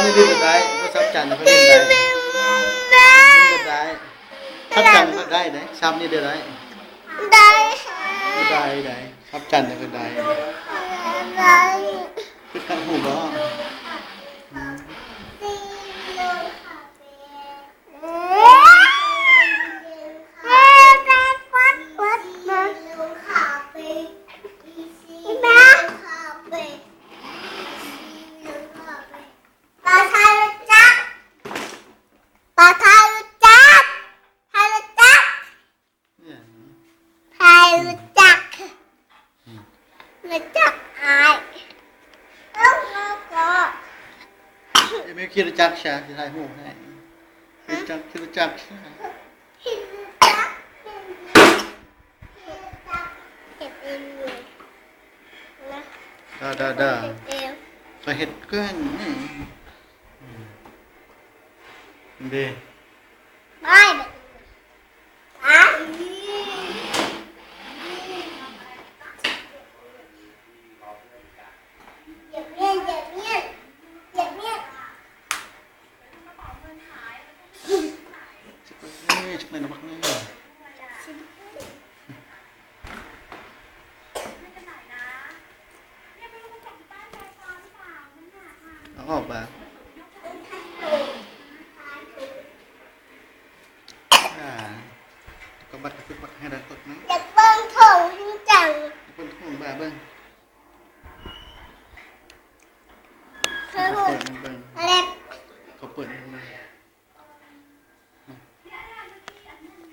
ນີ້ກໍໄດ້ ກໍສັບຈັນກໍຫຼິ້ນໄດ້ ຫຼິ້ນກໍໄດ້ ສັບຈັນກໍໄດ້ເດ້ ສັບນີ້ໄດ້ ໄດ້ ໄດ້ ສັບຈັນກໍໄດ້ ໄດ້ ເປັນກັບຮູ້ບໍ່? ປາໄທຮູ້ຈັກ ປາໄທຮູ້ຈັກ ໃຜຮູ້ຈັກ ໃຜຮູ້ຈັກ ຮູ້ຈັກອ້າຍ ແລ້ວກໍ ເອີ ແມ່ຄິດຮູ້ຈັກຊະ ຊິຖ່າຍຮູບໃຫ້ ຄິດຈັກ ຄິດຮູ້ຈັກຊະ ຄິດຮູ້ຈັກ ເຮັດເອງເລີຍນະ ດາ ດາ ດາ ເຮັດເອງ ຂ້ອຍເຮັດເກີນ ອືມ ອືມ ເດ້ ບາຍ ບາຍ ຢາກຮຽນ ຢາກຮຽນ ຢາກຮຽນ ເອີ ຈັກແມ່ນ ຈັກແມ່ນ ເອົາອອກມາ ອ່າ ກໍບັດກະຕິກບັດໃຫ້ດັງຕົກນະ ຢາກເບິ່ງຖົງຄືກັນ ເບິ່ງຖົງບາເບິ່ງ ເບິ່ງ